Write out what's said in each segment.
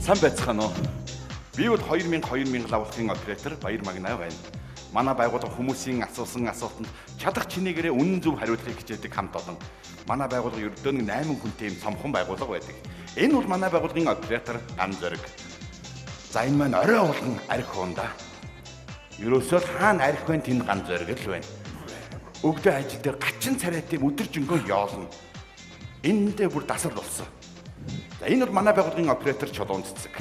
Сайн байцгаана уу? Би бол 2000 2000 лавлахын оператор Баяр Магнаа байна. Манай байгууллага хүмүүсийн асуусан асуултанд чадах чинээгээрээ үнэн зөв хариулахыг хичээдэг хамт олон. Манай байгууллага ердөө нэг 8 хүнтэй юм цомхон байгууллага байдаг. Энэ бол манай байгууллагын оператор Ган Зориг. За, энэ маань орой болгон арх хуунда. Ерөөсөө л хаана арх байна, тэнд Ган Зориг л байна. Өгдөө ажил дээр гачин царайтай өдөржингөө ёолно. Энэндээ бүр дасар болсон. За, энэ бол манай байгууллагын оператор Чулуун Цэцэг.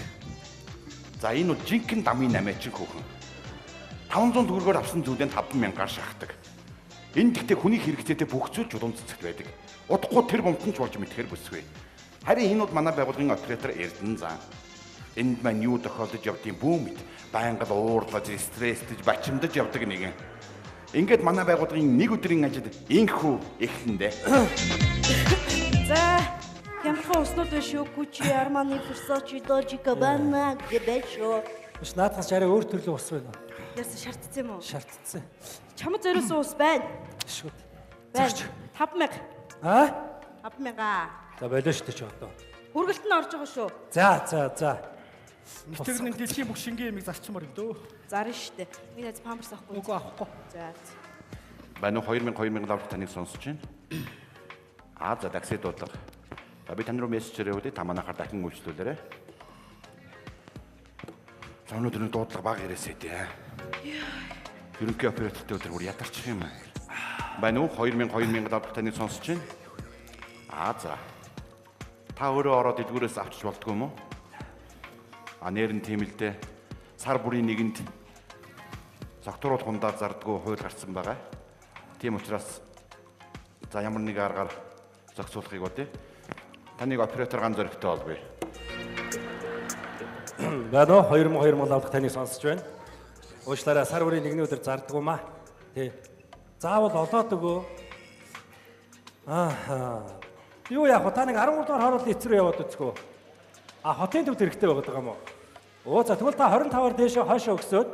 За, энэ бол жинхэнэ дамын намайчин хүүхэн. 500 төгрөгөөр авсан зүйлээ 5000-аар шахдаг. Энэ гэхдээ хүний хэрэгцээтэй бүх зүйл Чулуун Цэцэгт байдаг. Удахгүй тэр бомтон ч болж мэдэхээр бүсгүй. Харин энэ бол манай байгууллагын оператор Эрдэнэ Зан. Энд маань юу тохиолдож явдгийг бүү мэд. Байнга л уурлаж, стресстэж, бачимдаж явдаг нэгэн. Ингээд манай байгууллагын нэг өдрийн ажил инхүү эхлэндээ. За, хямдхан уснууд байна шүү. Gucci, Armani, Versace, Dolce Gabbana гэбэшөө. Биш, наадхаас арай өөр төрлийн ус байна. Яасан, шаардсан юм уу? Шаардсан. Чамд зориулсан ус байна. Шүү. Байна. 5000. Аа? 5000 аа. За, болоо шүү дээ чи одоо. Хүргэлт нь орж байгаа шүү. За. Тэр нэг дэлхийн бүх шингэн ямиг зарчмаар юм дөө. Зарна штэ. Миний найз памперс авахгүй. Үгүй, авахгүй. За. Байна уу, 2000 2000 лавлах таныг сонсож байна. Аа, за, такси дуудлага. За, би тань руу мессежээр явуулъя. Та манайхаар дахин үйлчлүүлээрэй. За, өнөөдөр нэг дуудлага бага ирээсэй дээ. Ерөнхий оператортой өдөр бүр ядарчих юм. Байна уу, 2000 2000 лавлах таныг сонсож байна. Аа, за. Та өөрөө ороод дэлгүүрээс авчиж болдгоо юм уу? А, нэр нь тийм л дээ. Сар бүрийн нэгэнд согтууруулах хундаа зардггүй хууль гарсан байгаа. Тийм учраас за, ямар нэг аргаар зохицуулахыг бодъё. Таныг оператор Ган Зоригтой холбоё. Байна уу, 2000 2000 лавлах таныг сонсож байна. Уучлаарай, сар бүрийн нэгний өдөр зарддаг юм аа. Тий. Заавал олоод өгөө. Ааха. Юу яах вэ? Та нэг 13 дугаар хоорооллын эц рүү яваад үзгөө. А, хотын төвд хэрэгтэй байгаа юм уу? Оо, за, тэгвэл та 25-аар дээшээ хойшоо өгсөөд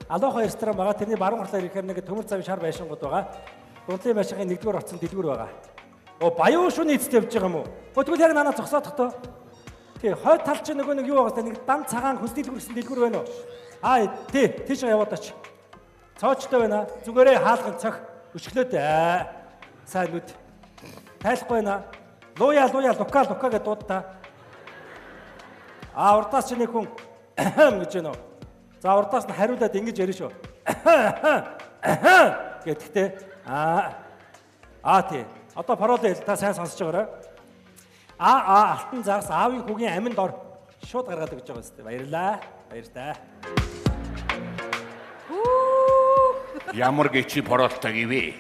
Алоха ресторан байгаа. Тэрний баруун гарлаар ирэхээр нэг төмөр замын шар байшингууд байгаа. Дундлын байшингийн нэгдүгээр орцсон дэлгүүр байгаа. Оо, баян шүний эцэд явж байгаа юм уу? Өө, тэгвэл яг нанаа зогсоодох тоо. Тий, хойд тал чинь нөгөө нэг юу байгаа, нэг дан цагаан хүс дэлгүүр гэсэн дэлгүүр байна уу? Аа, тий, тийш яваад оч. Цоочтой байна. Зүгээрээ хаалган цох өшглөөд аа. Сайн нүд. Тайлахгүй байна. Луя, луя, лука, лука гэдээ дуудаа. А, урдаас чи нэг хүн гэж байна уу? За, урдаас нь хариулаад ингэж ярина шүү. Гэдэгтээ аа, тий. Одоо парол хэл, та сайн сонсож байгаарай. А, а, алтан загас, аавын хүүгийн аминд ор, шууд гаргаад өгч байгаа юм. Баярлаа. Баяртай. Ямар гिचи паролтой гэвэ?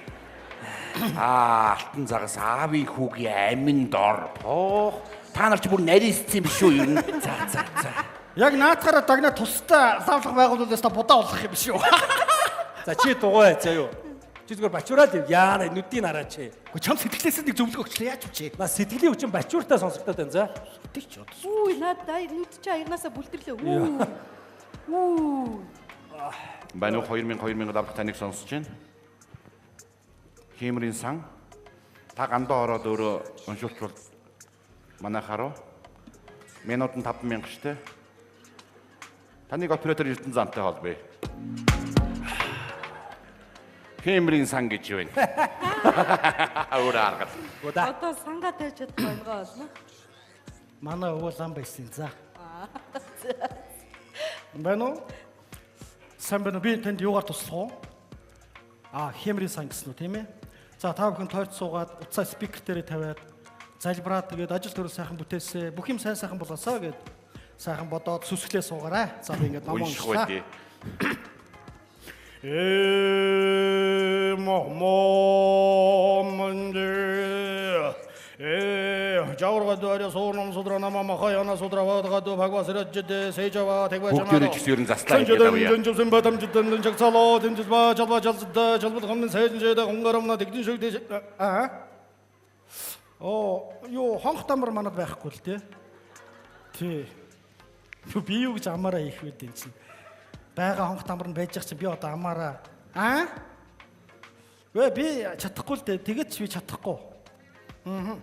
Аа, алтан загас, аавын хүүгийн аминд ор. Пох. Та нар ч бүр нарийсцэн юм биш үү ер нь? За. Яг наадхаараа дагна тустай лавлах байгууллагаас та будаа олох юм биш үү? За, чи дугуй заа юу. Чи зүгээр бачуураад ив. Яана нүдийг хараач. Гэхдээ чам сэтгэлээсээ нэг зөвлөгөө өгчлээ, яаж үчи? На, сэтгэлийн хүчин бачууртай сонсогдоод байна, за. Тэр ч одоо. Үгүй, наад нүд чи аягнаасаа бүлтэрлээ. Үү. Үү. Байна уу, 2000 2000 лавлах таныг сонсож байна. Хиймрийн сан, та гандаа ороод өөрөө уншуулчвал манайхаар уу? Минутанд 5000 штэ. Таныг оператор Эрдэнэ Зантай холбоё. Хиймрийн сан гэж юу вэ? Өөрөө аргал. Удаа. Одоо сангаа тавьж чадах ойлгоо болно. Манай өвөө лам байсан. За. Байна уу? Сайн байна уу? Би танд юугаар туслах уу? А, хэмрийн сан гэсэн үү, тийм ээ? За, та бүхэн тойрч суугаад утсаа спикер дээрээ тавиад залбираад, тэгээд ажил төрөл сайхан бүтээсээ, бүх юм сайн сайхан болоосоо гэд сайхан бодоод сүсгэлээ суугаарай. За, би ингээд ном Унших уншлаа. үү. Э мо манде э жаврга дуаря соорном судра нама махаяна судра вадга бхагва сираджде сежава тэгва Бүгдээрээ ч гэсэн ер нь заслаа хийгээд авъя. жинжсэн батам жидэн жагсало дэмжиж ба жалба жалзда жалбал хомн сайжинжэдэ хунгарамна дэгдэн шөгдэ. Аа, оо, юу, хонх тамар манад байхгүй л тий. Тий. Юу, би юу гэж амаараа хийх вэ дээ чинь. Байгаа хонх тамар нь байж чинь би одоо амаараа аа. Вэ, би чадахгүй л дээ. Тэгээд ч би чадахгүй. Аа.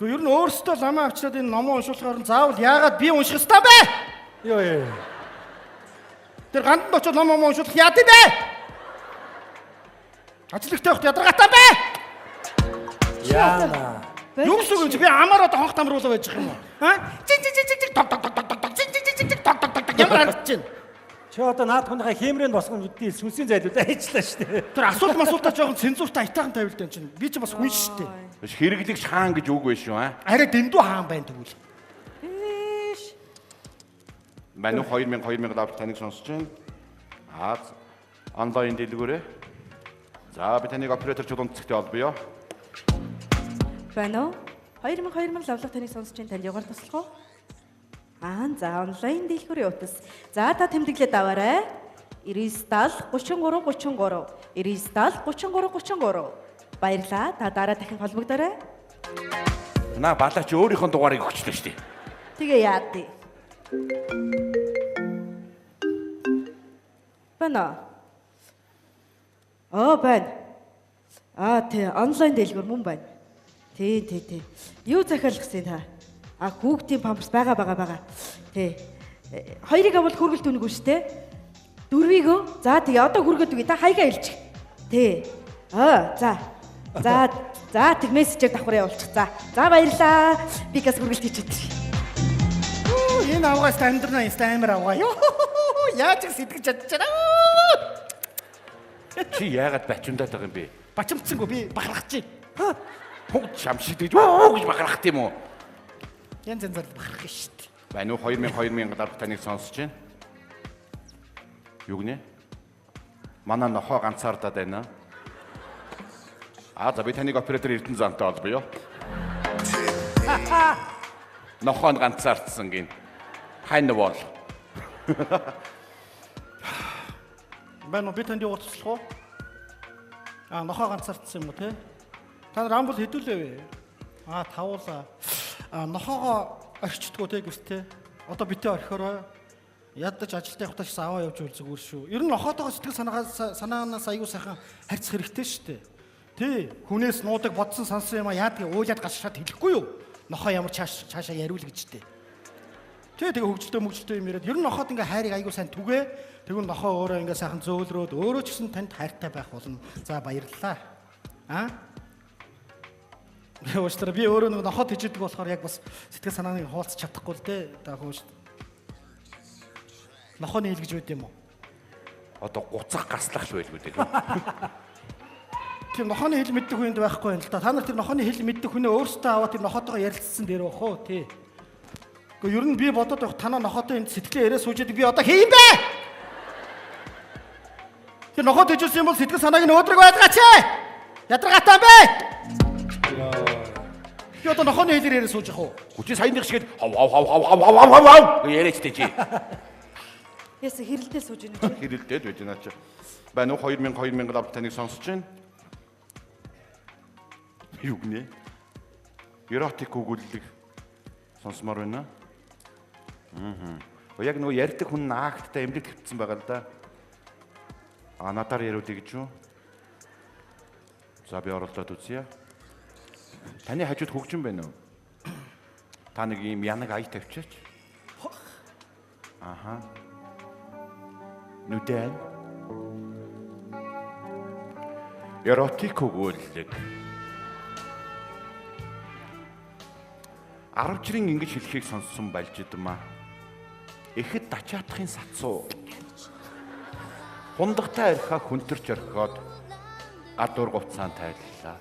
Гэхдээ ер нь өөрсдөө ламаа авчираад энэ номоо уншуулахаар нь заавал яагаад би унших ёстой бэ? Йоо ёо. Тэр ганданд очиод ном ном уншуулах яад юм бэ? Ажил ихтэй явахт ядаргаатай бэ? Яна. Юу гэсэн үг юм чи би амар одоо хонх тамруулаа байж байгаа юм уу? Аа? Чин чин чин чин тог тог тог тог тог чин чин чин чин тог тог тог тог ямар харагдаж байна? Чи одоо наад хүнийхээ хиймрийн босгон бидний сүнсийн зайлуулаа хийчлээ шүү дээ. Тэр асуулт масуултаа жоохон цензуртай аятайхан тавилт юм чинь. Би чи бас хүн шүү дээ. Биш хэрэглэгч хаан гэж үг биш үү аа? Арай дэндүү хаан байна тэгвэл. Биш. Манай 2000 2000 лав таныг сонсож байна. Аа онлайн дэлгүүрээ. За би таныг оператор чулуун цэгтэй холбоё. Байна уу? 2000 2000 лавлах таныг сонсож байна. Танд югаар туслах уу? Аа за онлайн дэлгүүрийн утас. За та тэмдэглээд аваарай. 99 70 33 33 99 70 33 33. Баярлалаа. Та дараа дахин холбогдоорой. Наа балаач өөрийнхөө дугаарыг өгчлөө шүү дээ. Тэгээ яад. Байна. Аа байна. Аа тий онлайн дэлгүүр мөн байна. Тий тий тий. Юу захиалгасан та? А хүүхдийн памперс байгаа байгаа байгаа. Тий. Хоёрыг авал хүргэлт үнэгүй шүү дээ. Дөрвийг өө? За тэгээ одоо хүргээд үгүй. Та хаягаа илчих. Тий. Аа за. За за тэг мессежээр давхар явуулчих. За. За баярлаа. Би газ хүргэлт хийчихсэн. Энэ авгаас амьдрнаа инста амар авгаа. Ёо яаж их сэтгэж чадчихаа. Чи яагаад бачимдаад байгаа юм бэ? Бачимдсангүй би бахархаж байна. Хугд шамшиг гэж оо гэж бахархах тийм үү? Янз янзаар бахарх шүү дээ. Байна уу 2000 2000 лав таныг сонсож байна. Юу гинэ? Манай нохоо ганцаардаад байна. Аа за би таныг оператор Эрдэнэ зантай холбоё. Нохоо нь ганцаардсан гин. Хань бол. Байна уу би танд юу туслах уу? Аа нохоо ганцаардсан юм уу те? Та нар амбул хэдүүлээ вэ? Аа тавуулаа. Аа нохоогоо орчдгоо те гэртээ. Одоо битээ орхиорой. Ядаж ажилдаа явахдаа ч аваа явж үл зүгээр шүү. Ер нь нохоотойгоо сэтгэл санаагаас санаанаас аягүй сайхан харьцах хэрэгтэй шүү дээ. Тий, хүнээс нуудаг бодсон сансан юм а яадгийг уулаад гашраад хэлэхгүй юу? Нохоо ямар чааш цаашаа яриул гэж дээ. Тий, тэгээ хөгжилтэй мөгжилтэй юм яриад ер нь нохоод ингээ хайрыг аягүй сайн түгээ. Тэгвэл нохоо өөрөө ингээ сайхан зөөлрөөд өөрөө ч гэсэн танд хайртай байх болно. За баярлалаа. Аа? Уучлаарай би өөрөө нэг нохоод хижээдэг болохоор яг бас сэтгэл санааныг хуваалцах чадахгүй л дээ. За хөөш. Нохооны хэл гэж байд юм уу? Одоо гуцах гаслах л байлгүй дээ. Тэр нохооны хэл мэддэг хүнд байхгүй юм л да. Та нар тэр нохооны хэл мэддэг хүнээ өөрсдөө аваад тэр нохоотойгоо ярилцсан дээр бах уу тий. Гэхдээ ер нь би бодоод байх танаа нохоотой энд сэтгэлээ яриа сууж идэг би одоо хийм бэ? Тэр нохоод хижүүлсэн юм бол сэтгэл санааг нь өөдрөг байлгаач. Ядаргаатай бэ? Би одоо нохооны хэлээр яриа сууж явах уу? Хүчи саяных шиг хав хав хав хав хав хав хав хав яриач дээ чи. Яса хэрэлдэл сууж байна чи. Хэрэлдээд байж байна чи. Байна уу 2000 2000 лав таныг сонсож байна. Юу гинэ? Эротик өгүүлэлэг сонсомоор байна. Аа. Яг нөгөө ярьдаг хүн нь акттай эмнэлэг хэвтсэн байгаа л да. А надаар яриулъя гэж юу? За би оролдоод үзье. Таны хажууд хөгжин байна уу? Та нэг ийм янаг ая тавьчаач. Аха. Нүдэн. Эротик өгүүлэлэг. Аравчрын ингэж хэлхийг сонссон балжидмаа. Эхэд дачаатахын сацуу. Хундагтай архиа хүнтэрч орхиод гадуур гуцаан тайллаа.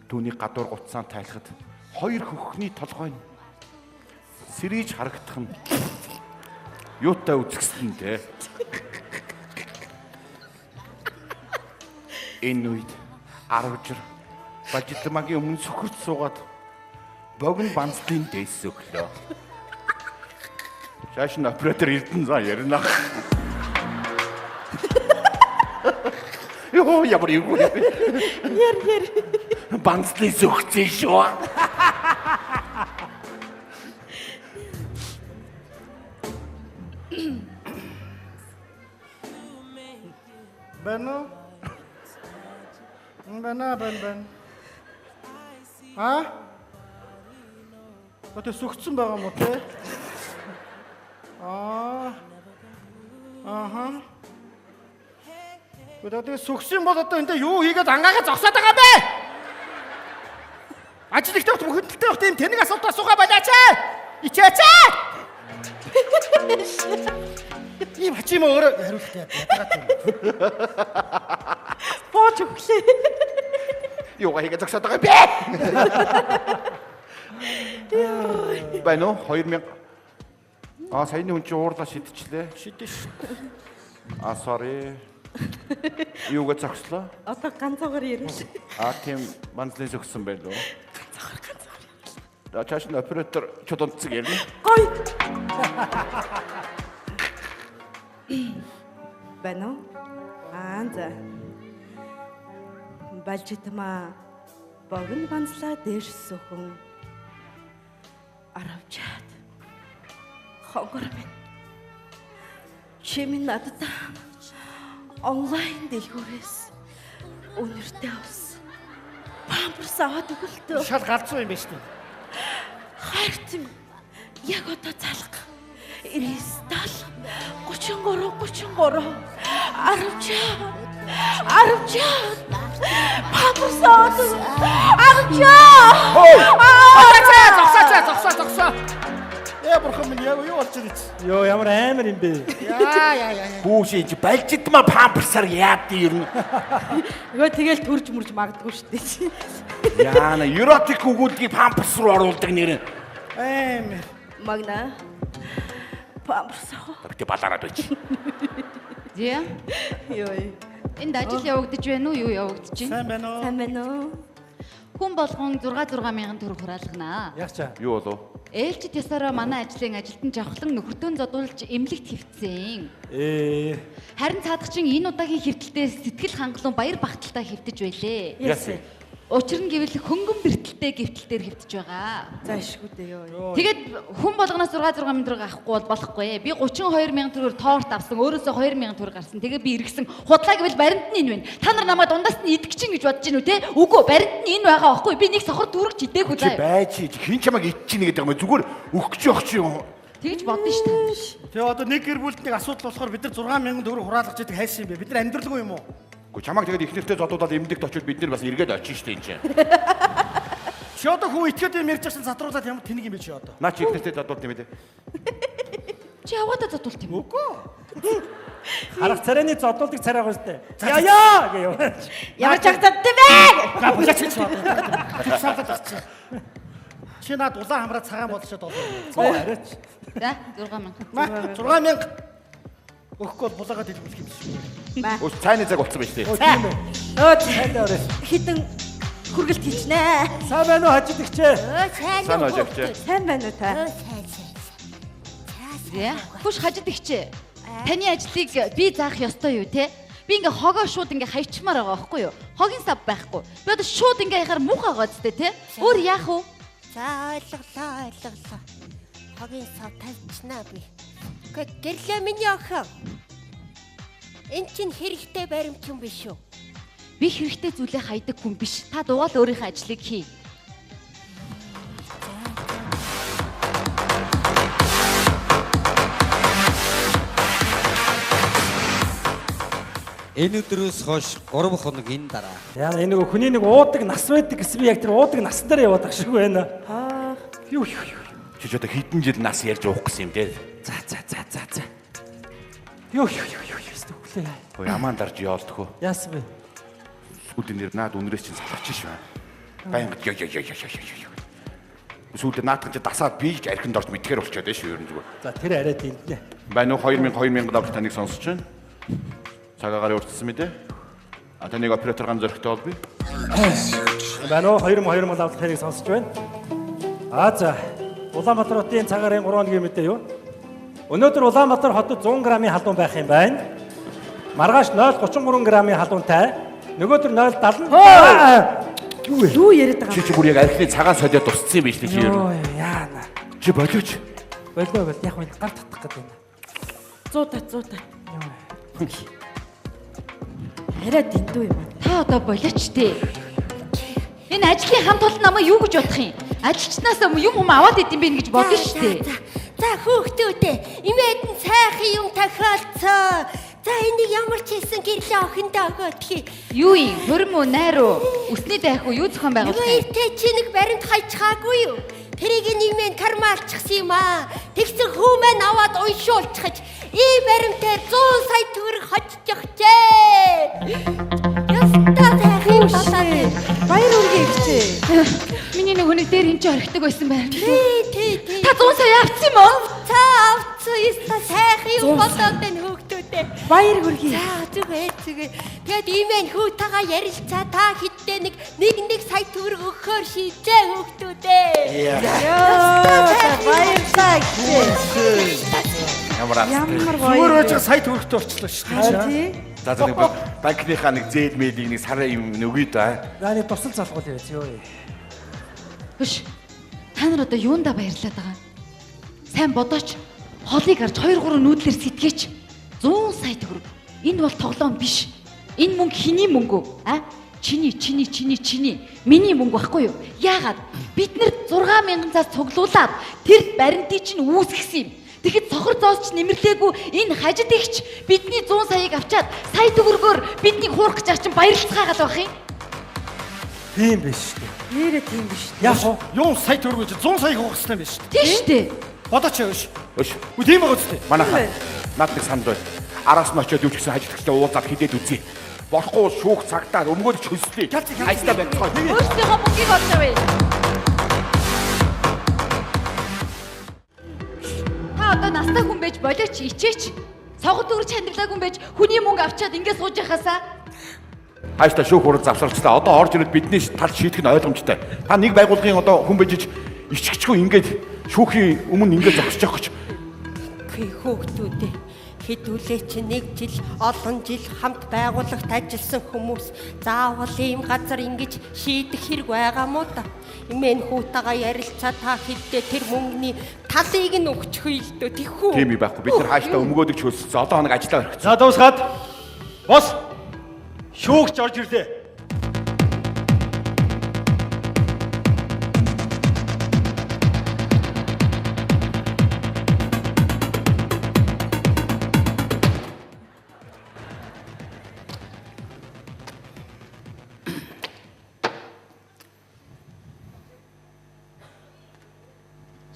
Түүний гадуур гуцаан тайлахад хоёр хөхний толгой нь сэрийж харагдах нь юутай үзэгсэн те. Энэ үед аравжир балжидмагийн өмнө сөхөрч суугаад богино банцлын дээс өглөө. Шааш нь оператор Эрдэнэ заа ярина. Йоо ямар юу вэ? Яр яр. Банцлын сөхцөн шүү. Байна уу? Байна байна байна. Аа? Одоо сүгцэн байгаа юм уу те? Аа. Аха. Одоо тэгээ сүгсэн бол одоо энэ юу хийгээд ангаага зогсоод байгаа юм бэ? Ажил ихтэй мөхөдөлтэй бах тийм тэнэг асуулт асуугаа болооч. Ичээч. Ийм хачим өөрөө хариулт яагаад юм. Бууж өглөө. Юугаа хийгээд зогсоод байгаа юм бэ? Байна уу? 2000. Аа, саяны хүн чинь уурлаа шидчихлээ. Шидэж ш. Аа, sorry. Юугаа зогслоо? Одоо ганцаагаар ярил. Аа, тийм манзлын зогссон байлуу. Ганцаагаар. За, чааш нь оператор чодонцог ярина. Гой. Байна уу? Аа за. Балжитмаа богино ганцлаа дээш сөхөн аравчаад хонгор минь чи минь надад онлайн дэлгүүрээс үнэртэй авсан памперс аваад өгөлтөө. Шал галзуу юм байна шүү дээ. Хайрт минь яг одоо залга 99 70 33 33 10 10 памперс аваад 10. Зогсооч зогсоо зогсоо. Ээ бурхан минь яг юу болж байгаа юм? Йоо ямар амар юм бэ? Яа яа яа. Хүүшээ чи балжитмаа памперсаар яад юм. Нөгөө тэгэл төрж мөрж магадгүй шүү дээ. Яана эротик өгүүлгийг памперс руу оруулдаг нэр. Амар. Магна памперс авах. Бити балаараад байж. Зя. Йой. Энд ажил явагдаж байна уу? Юу явагдаж байна? Сайн байна уу? Сайн байна уу? Хүн болгон 6 6 мянган төгрөг хураалгана. Яг чаа. Юу болов? Ээлжид ясаараа манай ажлын ажилтан жавхлан нөхөртөө зодуулж эмнэлэгт хэвтсэн. Харин цаадах чинь энэ удаагийн хэвтэлдээ сэтгэл хангалуун баяр багталтай хэвтэж байлээ. Яасан? Учир нь гэвэл хөнгөн бэртэлтэй гэвтэл дээр хэвтэж байгаа. За ишгүй дээ ёо. Тэгээд хүн болгоноос 6 6 мянган төгрөг авахгүй бол болохгүй. Би 32 мянган төгрөгөөр торт авсан. Өөрөөсөө 2 мянган төгрөг гарсан. Тэгээ би эргэсэн. Худлаа гэвэл баримт нь энэ байна. Та нар намайг дундаас нь идэх чинь гэж бодож гин үү те? Үгүй баримт нь энэ байгаа байхгүй. Би нэг сохор түрэг ч идээгүй Чи заа. байж чи хин чамайг иччихнэ гэдэг юм зүгээр өгөх гэж явах чи юм. Тэгж бодно ш та. Тэгээ одоо нэг гэр бүлд нэг асуудал болохоор бид нар 6000 төгрөг хураалгаж идэг хайсан юм бэ? Бид нар амьдралгүй юм уу? Гэхдээ чамайг тэгээд их нэртэй зодуудаад эмнэлэгт очивол бид нар бас эргээд очино шүү дээ энэ чинь. Чи одоо хүү итгээд юм ярьж байсан задруулаад ямар тэнэг юм бэ чи одоо? Наа чи их нэртэй зодуулд юм бэ? Чи яваадаа зодуулт юм уу? Үгүй. Харах царайны зодуулдаг царай байгаа шүү дээ. Яа яа гэж яваа. Ямар чагтад юм бэ? Га булаач чи одоо. Чи савдаад гарч. Чи над улаан хамраа цагаан болчиход олоо. Арайч. За 6 мянган. Ма 6000 өгөхгүй бол булаагаа дэлгүүлэх юм шиг. Өөс цайны цаг болсон байж тээ. Тийм үү. Өө Цайдаа орой. хитэн хүргэлт хийчнэ. Сайн байна уу хажид ихчээ? Сайн ажигч. Сайн байна уу та? За. Хүш хажид ихчээ. Таны ажлыг би заах ёстой юу те? Би ингээ хогоо шууд ингээ хайчмаар байгаа байхгүй юу? Хогийн сав байхгүй. Би одоо шууд ингээ яхаар муухай байгаа зү те? Өөр яах вэ? За ойлголоо ойлголоо. Хогийн сав тавьчихнаа би. Гэхдээ гэрлээ миний охин. Эн чинь хэрэгтэй баримт юм биш үү? Би хэрэгтэй зүйлээ хайдаг хүн биш. Та дугаал өөрийнхөө ажлыг хий. Энэ өдрөөс хойш 3 хоног энэ дараа. Яа энэ нэг хүний нэг уудаг нас байдаг гэсэн би яг тэр уудаг насан дээр яваад ах шиг байна. Аа. Юу юу юу. Чи ч одоо хэдэн жил нас ярьж уух гэсэн юм те. За за за за за. Юу юу юу юу юу өглөө. Ой ямаан дарж яолдох уу? Яасан бэ? Сүүдэн нэр наад үнрээс чинь салгач ш байна. Байнга ёо ёо ёо ёо ёо ёо. Сүүлдээ наадхан чи дасаад би ч архинд орж мэдхээр болчиход шүү ер нь зүгээр. За тэр арай дэнднэ. Байна уу 2000 2000 давж таныг сонсож байна. Цагаагаар урьдсан мэдээ. А таныг оператор ган зөрөгтэй бол би. Байна уу 2000 2000 давж таныг сонсож байна. Аа за. Улаанбаатар хотын цагаарын 3 хоногийн мэдээ юу? Өнөөдөр Улаанбаатар хотод 100 грамын халуун байх юм байна. Маргааш 0.33 грамын халуунтай. Нөгөөдөр 0.70. Юу вэ? Юу яриад байгаа Чи чи бүр яг архины цагаан солиод тусцсан юм биш үү чи ер Йоо нь. яана. Чи болооч. Болоо бол яг үн гар татах гэдэг юм. 100 та 100 та. Арай дэндүү юм аа. Та одоо болооч тээ. Энэ ажлын хамт олон намайг юу гэж бодох юм? Ажилчнаас юм юм аваад идэм бэ гэж бодно шүү дээ. За хүүхдүүдээ, имээд нь сайхан юм тохиолцоо. За энийг ямар ч хийсэн гэрлээ охиндоо өгөөдхий. Юу юм? Хөрм үү, найр уу? Үсний дайх уу? Юу зохион байгуулах юм? Нөгөө чи нэг баримт хайчхаагүй юу? Тэрийг нийгмийн кармаалчихсан юм аа. Тэгсэн хүү маань аваад уншуулчихаж ийм баримтаар 100 сая төгрөг хожчихжээ. Ястаа сайхан юм болоод. Баяр үргээ ихчээ. Миний нэг хүнийг дээр хин чи орхидог байсан байна. Тий, тий, тий. Та 100 сая авсан юм уу? Авцсан. Ястаа сайхан юм болоод байна хүүхдүүдээ. Баяр хүргэе. За зүгээр зүгээр. Тэгээд ийм хүүтэйгээ ярилцаа та хэддээ нэг нэг сая төгрөг өгөхөөр шийдлээ хүүхдүүдээ. Яа, баярлалаа ихчээ. Ямар Ямар Зүгээр гоё. байж байгаа сая төгрөгтэй болчихлоо шүү дээ. Тий. За за нэг банкныхаа нэг зээл мэлийг нэг сараа юм өгье да. За нэг тусал залгуул яваа ёо. Хөш. Та нар одоо юундаа баярлаад байгаа юм? Сайн бодооч. Холыг харж 2 3 нүүдлэр сэтгээч. 100 сая төгрөг. Энэ бол тоглоом биш. Энэ мөнгө хэний мөнгө вэ? А? Чиний, чиний, чиний, чиний. Миний мөнгө байхгүй юу? Яагаад? Бид нэр 6000 цаас цуглуулад тэр баримтыг чинь үүсгэсэн юм. Тэгэхэд сохор зоос ч нэмэрлээгүй энэ хажид ихч бидний 100 саяыг авчаад сая төгрөгөөр биднийг хуурах гэж байгаа чинь баярлцгаагаад байх юм. Тийм биш шүү дээ. Нэрээ тийм биш. Яг уу Юу сая төгрөг гэж 100 сая хөөх хэрэгтэй юм биш шүү дээ. Тийм шүү дээ. Бодооч яваш. Өш. Үгүй тийм байгаа үстэй. Манайха над нэг санал байна. Араас нь очиод юу ч гэсэн ажилтнаа уулзаад хідээд үзье. Болохгүй шүүх цагтаа өмгөөлж хөслөе. Ажлаа байцгаа. Өөрсдийнхөө мөнгийг олж авъя. Та одоо настай хүн байж болооч ичээч. Цогт өрч хандивлаагүй хүн байж хүний мөнгө авчаад ингэ сууж яхасаа. Хааштай шүүх хурал завсарчлаа. Одоо орж ирээд бидний тал шийдэх нь ойлгомжтой. Та нэг байгууллагын одоо хүн байж ичгэчгүй ингээд шүүхийн өмнө ингээд зогсож явах гэж. Үгүй хүүхдүүдээ хэдүүлээ чи нэг жил олон жил хамт байгуулагт ажилласан хүмүүс заавал ийм газар ингэж шийдэх хэрэг байгаа мó да. Имэн хүүтэйгээ ярилцаа та хэддээ тэр мөнгөний талыг нь өгчих үйл дөө тэхүү. Тийм юм байхгүй. Бид нар хааштай өмгөөлөж хөлссөн. Одоо хоног ажиллаа орхисон. За дуусгаад бос шүүгч орж ирлээ.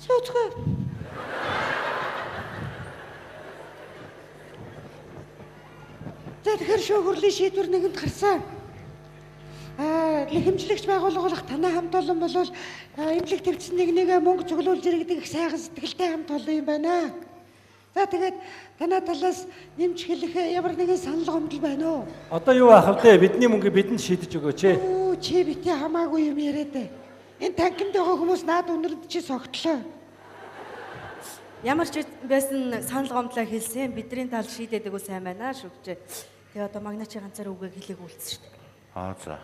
Сууцгаа. За тэгэхээр шүүх хурлын шийдвэр нэгэнд гарсан. Хэмжлэгч байгууллага танай хамт олон бол эмнэлэг төвчсөн нэг нэгэ мөнгө цуглуулж иргэдэг их сайхан сэтгэлтэй хамт олон юм байна. За тэгээд танай талаас нэмж хэлэх ямар нэгэн санал гомдол байна уу? Одоо юу аах вэ? Бидний мөнгө бидэнд шийдэж өгөөч. Оо чи бити хамаагүй юм яриад. Энэ танхимд байгаа хүмүүс наад үнэрэнд чи согтлоо. Ямар ч байсан санал гомдлоо хэлсэн бидний тал шийдээд өгөө сайн байна шүгчээ. Тэгээ одоо магначи ганцаар үгээ хэлээг үлдсэн шүү дээ. Аа за.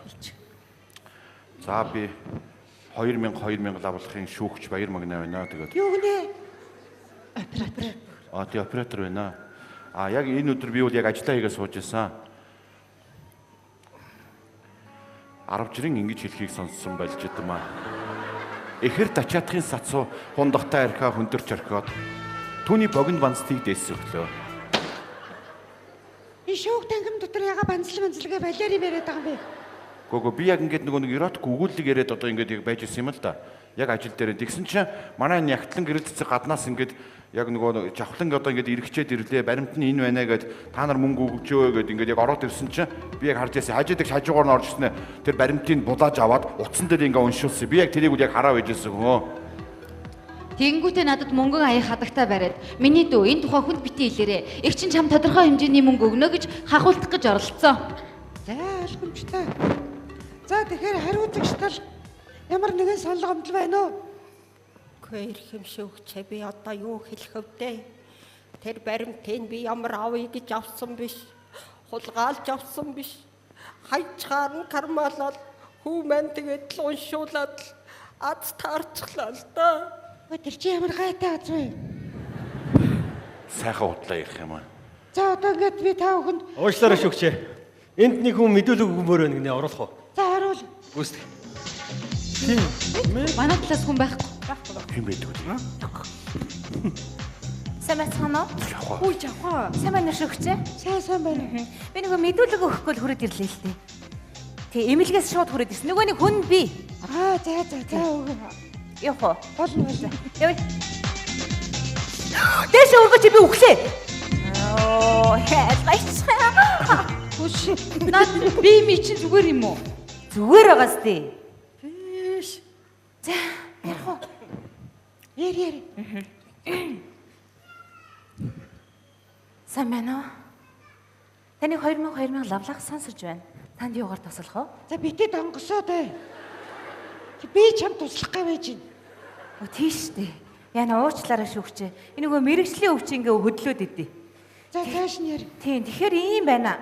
За би 2000 2000 лавлахын шүүгч Баяр Магнаа байна. Тэгээд Юу гинэ? Оператор. Аа тий оператор байна. Аа яг энэ өдөр би бол яг ажиллаа хийгээ сууж исэн. 10 жирийн ингэж хэлхийг сонссон болж идэмаа. Эхэр дачаатахын сацуу хундахтай архиа хөндөрч орхиод түүний богино банцтыг дээсс өглөө. Энэ шүүх танхим дотор яга банцл банцлгээ балиар юм яриад байгаа юм бэ? Гүг би яг ингээд нөгөө нэг эротик өгүүлэг яриад одоо ингээд яг байж исэн юм л да. Яг ажил дээр тэгсэн чинь манай энэ ягтлан гэрэл цэцэг гаднаас ингээд яг нөгөө жавхлан одоо ингээд эргэчээд ирлээ баримт нь энэ байна гэд та нар мөнгө өгч өө гэд ингээд яг ороод ирсэн чинь би яг харж байсан хажуудаг хажуугаар нь орж ирсэн тэр баримтыг булааж аваад утсан дээр ингээд уншуулсан. Би яг тэрийг үл яг хараа байжсэн хөө. Тэгэнгүүтээ надад мөнгөн аях хадагтай бариад миний дүү энэ тухай хүнд бити хэлээрэ. Их чинь чам тодорхой хэмжээний мөнгө өгнө гэж хахуулдах гэж оролцсон. За ойлгомжтой. За тэгэхээр хариуцагч тал ямар нэгэн санал гомдол байна уу? Үгүй эрхэм шүүгч би одоо юу хэлэх вэ? Тэр баримтыг би ямар авъя гэж авсан биш. Хулгаалж авсан биш. Хайчгаар нь кармалал хүү маань тэгээд л уншуулад л аз таарчлаа л да. Өө тэр чи ямар гайтай аз вэ? Сайхан удлаа ярих юм аа. За одоо ингээд би та бүхэнд Уучлаарай шүүгч. Энд нэг хүн мэдүүлэг өгмөр байна гинэ оруулах уу? За харуул. Гүйцэтгэх. Тийм. Манай талаас хүн байхгүй. Хэн байдаг вэ? Сайн байцгаана уу? Үгүй жавхаа. Сайн байна уу шүүгч? Сайн сайн байна. Би нөгөө мэдүүлэг өгөхгүй л хүрээд ирлээ л дээ. Тэг эмнэлгээс шууд хүрээд ирсэн. Нөгөө нэг хүн би. Аа за за за өгөө. Явах уу? Болно болно. Явъя. Дээшээ өргөж би үхлээ. Оо, ялгаач. Хүш. Наад би ми чинь зүгээр юм уу? Зүгээр байгаас тий. Биш. За, ярих уу? Яри яри. Сайн байна уу? Таны 2000 2000 лавлах сонсож байна. Танд юугаар туслах вэ? За битэд онгосоод бай. Би чам туслах гээ байж байна. Оо тийш дээ. Яна уучлаарай шүүгч. Энэ нөгөө мэрэгжлийн өвч ингээ хөдлөөд идэв. За цааш нь яри. Тийм, тэгэхээр ийм байна.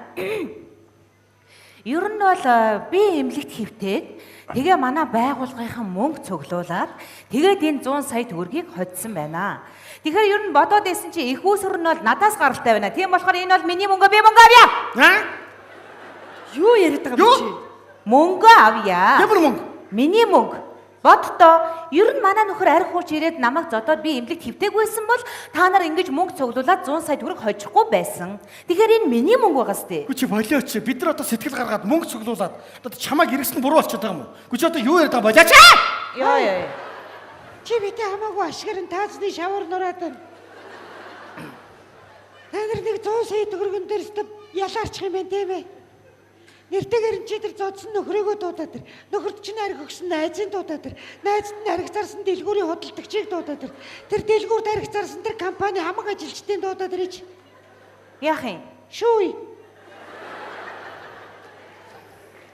Ер нь бол би эмнэлэгт хэвтээд тэгээ манай байгууллагынхан мөнгө цуглуулад тэгээд энэ 100 сая төгрөгийг хоцсон байна. Тэгэхээр ер нь бодоод байсан чи их үүсвэр нь бол надаас гаралтай байна. Тийм болохоор энэ бол миний мөнгө, би мөнгө авъя. Аа? Юу яриад байгаа юм чи? Мөнгө авъя. Ямар мөнгө? Миний мөнгө. Боддоо, ер нь манай нөхөр арх хууч ирээд намайг зодоод би эмнэлэгт хэвтээгүйсэн бол та нар ингэж мөнгө цуглуулад 100 сая төгрөг хожихгүй байсан. Тэгэхээр энэ миний мөнгө байгаас тээ. Гү чи болиоч. Бид нар одоо сэтгэл гаргаад мөнгө цуглуулад одоо чамайг иргэсэн буруу болчиход байгаа юм уу? Гү чи одоо юу яриад байгаа болиоч? Йоо ёо. Чи битээ хамаагүй ашгарын таазны шавар нураад байна. Та нар нэг 100 сая төгрөгөн дээр өстө ялаарчих юм байна тийм ээ. Нэртэйгэр нь чи тэр зодсон нөхрөөгөө дуудаад тэр. Нөхөрт чинь арх өгсөн найзын дуудаад тэр. Найзд нь арх зарсан дэлгүүрийн худалдагчийг дуудаад тэр. Тэр дэлгүүрт арх зарсан тэр компани хамаг ажилчдын дуудаад ирэж. Яах юм? Шүүе.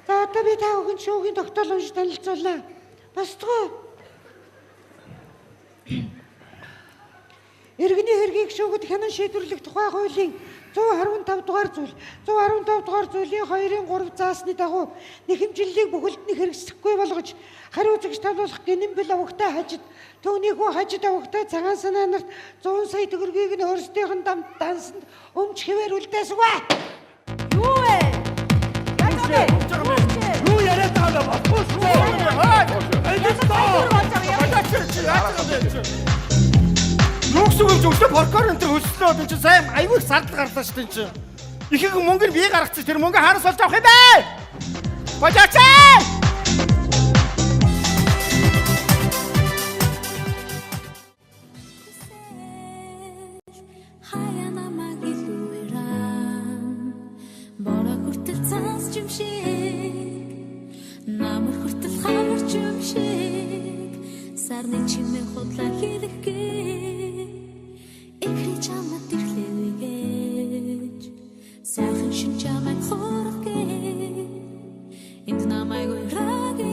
За одоо би та бүхэн шүүхийн тогтоол уншиж танилцуулнаа. Босдгоо. Иргэний хэргийг шүүхэд хянан шийдвэрлэх тухай хуулийн 115 дугаар зүйл 115 дугаар зүйлийн 2-ын 3 заасны дагуу нэхэмжлэлийг бүхэлд нь хэрэгсэхгүй болгож хариу зэгч тавлуулах гинэмбэл авагтай хажид түүнийхүү хажид авагтай цагаан санаа нарт 100 сая төгрөгийг нь өөрсдийнх нь дансанд өмч хэвээр үлдээсгүй. Юу вэ? Юу яриад байгаа юм бэ? Болохгүй шүү. Юу гэсэн үг юм өглөө прокурор энэ төр хөлслөө энэ чинь сайн аюул сардал гарлаа шүү дээ энэ чинь. Ихэнх мөнгө нь би гаргачих тэр мөнгө хаанаас олж авах юм бэ? Болооч! Хаяа намайг илүүрэн бороо хүртэл цаас юм шиг намар хүртэл хамарч юм шиг сарны чимээ худлаа хэлэхгүй эхрий чамд ирлээ гэж сайхан шин чамайг хорох гэж энд намайг уйраг гэж.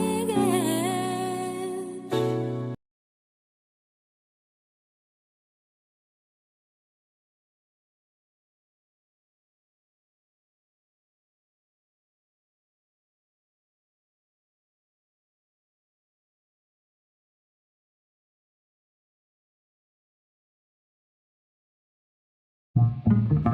Thank you.